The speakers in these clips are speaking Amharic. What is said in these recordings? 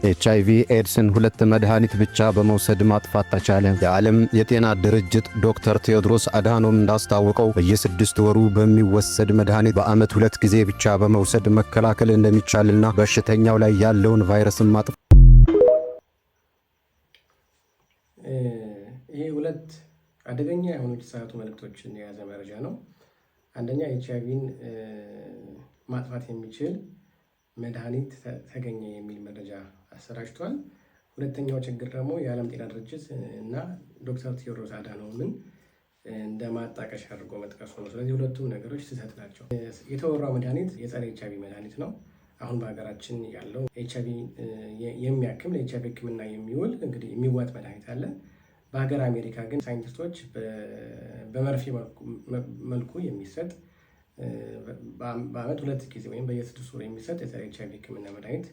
ኤች አይቪ ኤድስን ሁለት መድኃኒት ብቻ በመውሰድ ማጥፋት ተቻለ። የዓለም የጤና ድርጅት ዶክተር ቴዎድሮስ አድሃኖም እንዳስታወቀው በየ6 ወሩ በሚወሰድ መድኃኒት በዓመት ሁለት ጊዜ ብቻ በመውሰድ መከላከል እንደሚቻልና በሽተኛው ላይ ያለውን ቫይረስን ማጥፋት ይሄ ሁለት አደገኛ የሆኑ የተሳሳቱ መልእክቶችን የያዘ መረጃ ነው። አንደኛ፣ ኤች አይቪን ማጥፋት የሚችል መድኃኒት ተገኘ የሚል መረጃ አሰራጭቷል። ሁለተኛው ችግር ደግሞ የዓለም ጤና ድርጅት እና ዶክተር ቴዎድሮስ አድሃኖምን እንደ ማጣቀሻ አድርጎ መጥቀሱ ነው። ስለዚህ ሁለቱም ነገሮች ስህተት ናቸው። የተወራው መድኃኒት የጸረ ኤች አይቪ መድኃኒት ነው። አሁን በሀገራችን ያለው ኤች አይቪ የሚያክም፣ ለኤች አይቪ ሕክምና የሚውል እንግዲህ የሚዋጥ መድኃኒት አለ። በሀገር አሜሪካ ግን ሳይንቲስቶች በመርፌ መልኩ የሚሰጥ፣ በአመት ሁለት ጊዜ ወይም በየ6 ወሩ የሚሰጥ የጸረ ኤች አይቪ ሕክምና መድኃኒት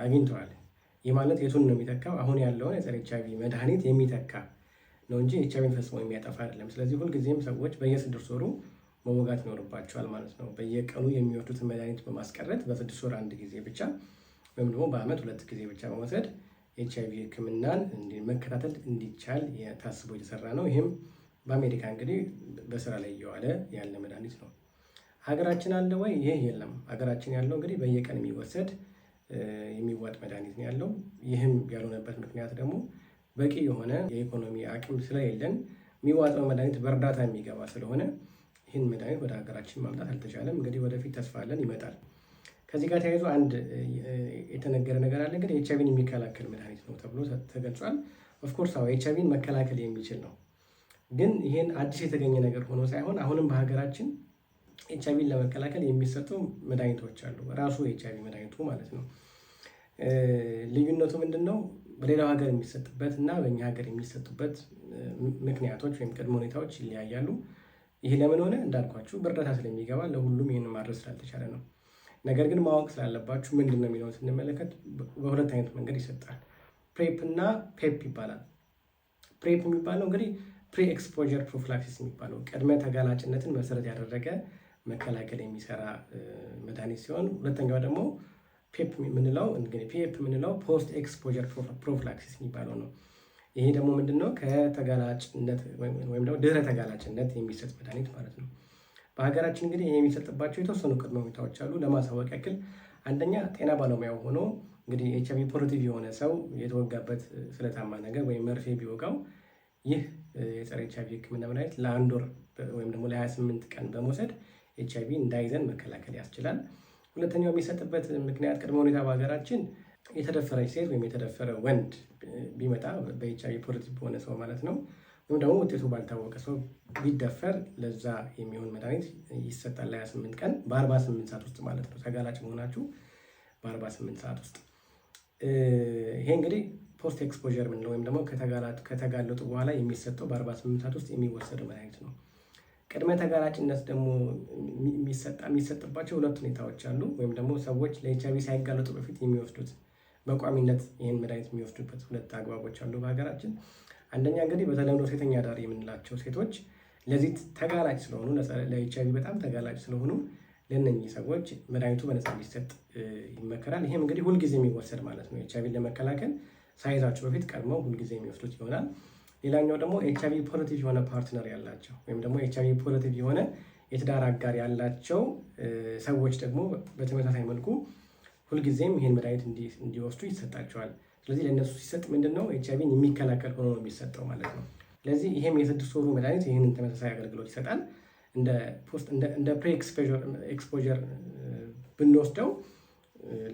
አግኝተዋል። ይህ ማለት የቱን ነው የሚተካው? አሁን ያለውን የጸረ ኤች አይቪ መድኃኒት የሚተካ ነው እንጂ ኤች አይቪን ፈጽሞ የሚያጠፋ አይደለም። ስለዚህ ሁልጊዜም ሰዎች በየ6 ወሩ መወጋት ይኖርባቸዋል ማለት ነው። በየቀኑ የሚወስዱትን መድኃኒት በማስቀረት በ6 ወር አንድ ጊዜ ብቻ ወይም ደግሞ በአመት ሁለት ጊዜ ብቻ በመውሰድ ኤች አይቪ ሕክምናን መከታተል እንዲቻል ታስቦ የተሰራ ነው። ይህም በአሜሪካ እንግዲህ በስራ ላይ እየዋለ ያለ መድኃኒት ነው። ሀገራችን አለ ወይ? ይህ የለም። ሀገራችን ያለው እንግዲህ በየቀን የሚወሰድ የሚዋጥ መድኃኒት ነው ያለው። ይህም ያልሆነበት ምክንያት ደግሞ በቂ የሆነ የኢኮኖሚ አቅም ስለሌለን፣ የሚዋጠው መድኃኒት በእርዳታ የሚገባ ስለሆነ ይህን መድኃኒት ወደ ሀገራችን ማምጣት አልተቻለም። እንግዲህ ወደፊት ተስፋ አለን፣ ይመጣል። ከዚህ ጋር ተያይዞ አንድ የተነገረ ነገር አለ። እንግዲህ ኤች አይቪን የሚከላከል መድኃኒት ነው ተብሎ ተገልጿል። Of course አዎ፣ ኤች አይቪን መከላከል የሚችል ነው። ግን ይህን አዲስ የተገኘ ነገር ሆኖ ሳይሆን አሁንም በሀገራችን ኤች አይቪን ለመከላከል የሚሰጡ መድኃኒቶች አሉ። ራሱ ኤች አይቪ መድኃኒቱ ማለት ነው። ልዩነቱ ምንድን ነው? በሌላው ሀገር የሚሰጥበት እና በእኛ ሀገር የሚሰጡበት ምክንያቶች ወይም ቅድመ ሁኔታዎች ይለያያሉ። ይህ ለምን ሆነ? እንዳልኳችሁ በእርዳታ ስለሚገባ ለሁሉም ይህን ማድረስ ስላልተቻለ ነው። ነገር ግን ማወቅ ስላለባችሁ ምንድን ነው የሚለውን ስንመለከት በሁለት አይነት መንገድ ይሰጣል። PrEP እና PEP ይባላል። PrEP የሚባለው እንግዲህ pre exposure prophylaxis የሚባለው ቅድመ ተጋላጭነትን መሰረት ያደረገ መከላከል የሚሰራ መድኃኒት ሲሆን፣ ሁለተኛው ደግሞ PEP የምንለው እንግዲህ PEP የምንለው post exposure prophylaxis የሚባለው ነው። ይሄ ደግሞ ምንድነው? ከተጋላጭነት ወይም ደግሞ ድህረ ተጋላጭነት የሚሰጥ መድኃኒት ማለት ነው። በሀገራችን እንግዲህ ይሄ የሚሰጥባቸው የተወሰኑ ቅድመ ሁኔታዎች አሉ። ለማሳወቅ ያክል አንደኛ፣ ጤና ባለሙያው ሆኖ እንግዲህ ኤች አይቪ positive የሆነ ሰው የተወጋበት ስለታማ ነገር ወይም መርፌ ቢወጋው ይህ የጸረ ኤች አይቪ ሕክምና መድኃኒት ለአንድ ወር ወይም ደግሞ ለ28 ቀን በመውሰድ ኤች አይቪ እንዳይዘን መከላከል ያስችላል። ሁለተኛው የሚሰጥበት ምክንያት ቅድመ ሁኔታ በሀገራችን የተደፈረች ሴት ወይም የተደፈረ ወንድ ቢመጣ፣ በኤች አይቪ positive በሆነ ሰው ማለት ነው፣ ወይም ደግሞ ውጤቱ ባልታወቀ ሰው ቢደፈር ለዛ የሚሆን መድኃኒት ይሰጣል ለ28 ቀን፣ በ48 ሰዓት ውስጥ ማለት ነው። ተጋላጭ መሆናችሁ በ48 ሰዓት ውስጥ። ይሄ እንግዲህ post exposure የምንለው ወይም ደግሞ ከተጋለጡ በኋላ የሚሰጠው፣ በ48 ሰዓት ውስጥ የሚወሰደው መድኃኒት ነው። ቅድመ ተጋላጭነት ደግሞ የሚሰጥባቸው ሁለት ሁኔታዎች አሉ። ወይም ደግሞ ሰዎች ለኤች አይቪ ሳይጋለጡ በፊት የሚወስዱት፣ በቋሚነት ይህን መድኃኒት የሚወስዱበት ሁለት አግባቦች አሉ በሀገራችን። አንደኛ እንግዲህ በተለምዶ ሴተኛ አዳሪ የምንላቸው ሴቶች ለዚህ ተጋላጭ ስለሆኑ፣ ለኤች አይቪ በጣም ተጋላጭ ስለሆኑ ለእነኚህ ሰዎች መድኃኒቱ በነፃ እንዲሰጥ ይመከራል። ይሄም እንግዲህ ሁልጊዜ የሚወሰድ ማለት ነው። ኤች አይቪን ለመከላከል ሳይዛቸው በፊት ቀድመው ሁልጊዜ የሚወስዱት ይሆናል። ሌላኛው ደግሞ ኤች አይቪ positive የሆነ partner ያላቸው ወይም ደግሞ ኤች አይቪ positive የሆነ የትዳር አጋር ያላቸው ሰዎች ደግሞ በተመሳሳይ መልኩ ሁልጊዜም ይህን መድኃኒት እንዲወስዱ ይሰጣቸዋል። ስለዚህ ለእነሱ ሲሰጥ ምንድን ነው? ኤች አይቪን የሚከላከል ሆኖ ነው የሚሰጠው ማለት ነው። ስለዚህ ይሄም የ6 ወሩ መድኃኒት ይህንን ተመሳሳይ አገልግሎት ይሰጣል። እንደ pre exposure ብንወስደው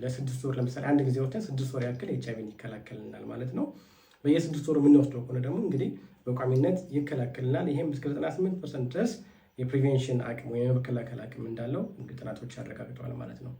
ለ6 ወር ለምሳሌ አንድ ጊዜ ወስደን 6 ወር ያክል ኤች አይቪን ይከላከልናል ማለት ነው። በየ6 ወሩ የምንወስደው ከሆነ ደግሞ እንግዲህ በቋሚነት ይከላከልናል። ይሄም እስከ 98% ድረስ የ prevention አቅም ወይም የመከላከል አቅም እንዳለው ጥናቶች አረጋግጠዋል ማለት ነው።